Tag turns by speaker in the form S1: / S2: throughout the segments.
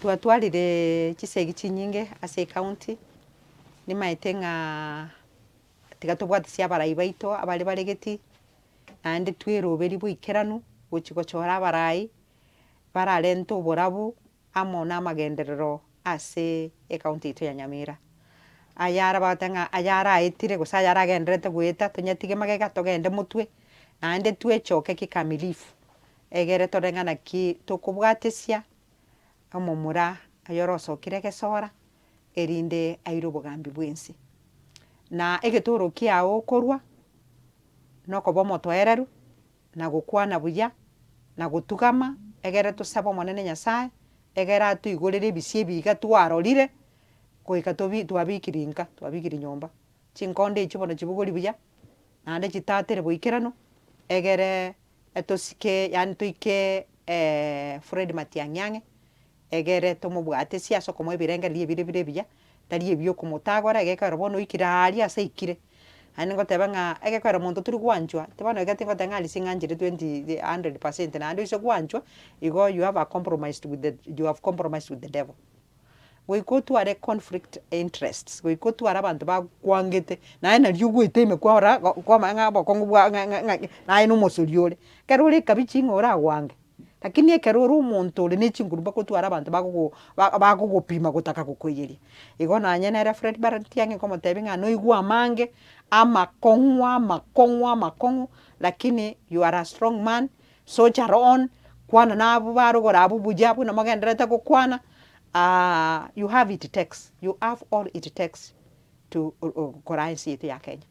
S1: Twatwarire chisegi chinyinge ase ecounty, nimaete ng'aa tiga tobwatisia abarai baito abare bare getii, naende tweroberie boikeranu gochi gochora abarai, bararente oborabu amo na amagenderero ase ecounty yaito ya Nyamira. Ayare bagoteba ng'a ayaraetire gose ayaragendererete goeta tonyatige magega togende motwe, naende twechoke kikamilifu, egere torore ng'a naki tokobwatesia omomura oyorosokire egesora, erinde aire obogambi bwa ense. Na egetoro kiago okorwa, nokoba omotoereru, na gokwana buya, na gotugama, egere tosabe Omonene Nyasaye, egere atoigorere ebisio ebi iga twarorire, goika tobi twabikiri nka, twabikiri nyomba. Chinkondo echio bono chibogori buya, naende chitatere boikeranu, egere etosike yaani toike Fred Matiang'i ang'e, egere tomobwatesie ase okomoa ebirengererio ebire bire ebiya, tari ebia okomotagora egekero bono oikire aaria ase aikire. Naende ngoteba ng'a egekero monto tori gwanchwa, tibono iga tingoteba ng'a Alice ng'anchire twenty hundred percent naende oise gwanchwa, igo you have a compromised with the you have compromised with the devil. Goika otware conflict interests, goika otware abanto bakwangete, naye nario ogwete ime kwarora kwamanya ng'a obokong'u bwa ng'a ng'a ng'a naye na omosori ore. Ekero ore ekabichi ng'a oragwange, lakini ekero ore omonto ore ne chinguru mpaka otware abanto bagogo bagogopima gotaka gokoiyeria. Igo nonye nere Fred Matiang'i nkomotebia ng'a noigwe amange, amakong'u amakong'u amakong'u, lakini you are a strong man, soldier on, kwana na abwo barogoro abwo buya buna mogendererete gokwana, you have it takes, you have all it takes to koraa ense yaito ya Kenya.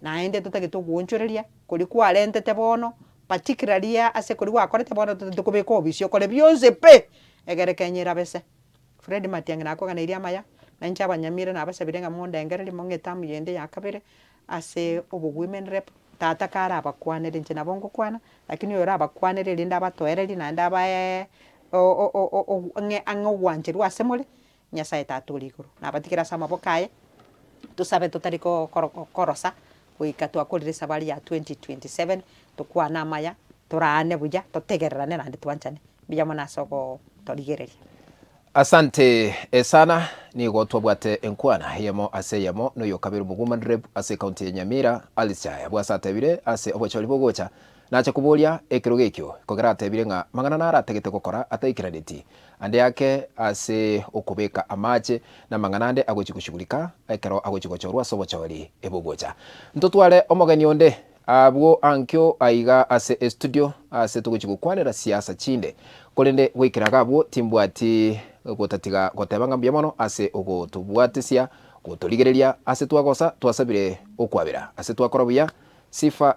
S1: Naende totagete ogoonchoreria koria kwarentete bono, particularly ase koria gwakorete bono totagete kobeka obisi okore bionsi pi, egere Kenya erabe se. Fred Matiang'i nakoganeirie amaya, na inche abanyamira nabasabire ng'a mondengererie mong'e etamu yende ya kabere, ase obowomen rep, tata karabakwanere inche nabo ngokwana, lakini oyo orabakwanere erinde abatoererie naende abaeee ng'e ang'e ogwancherwa ase more, Nyasaye tata ore igoro. Nabatigere ase amaboko aye, tosabe totari ko koro korosa, goika twakorire esabari ya 2027, tokwane amaya, toraane buya, totegererane naende twanchane. Mbuya mono ase ogotorigereria.
S2: Asante sana, nigo twabwate enkwana eyemo ase eyemo noyokabere omowoman rep ase ecounty ya Nyamira Alice Chaya abwo ase atebire ase obochori bogocha nache koboria ekerogo ekio kogera atebire ng'a mang'ana naro atagete gokora ataikiraneti ande ake ase okobeka amache namang'ana ande agochi goshugurika ekero agochi gochorwa ase obochori bogocha. Ntotware omogeni onde Abwo ankio aiga ase estudio ase togochia gokwanera siasa chinde. Korende goikera iga abwo timbwati gotatiga goteba ng'a mbuya mono ase ogotobwatisia, gotorigereria ase twagosa twasabire okwabera, ase twakora buya, sifa.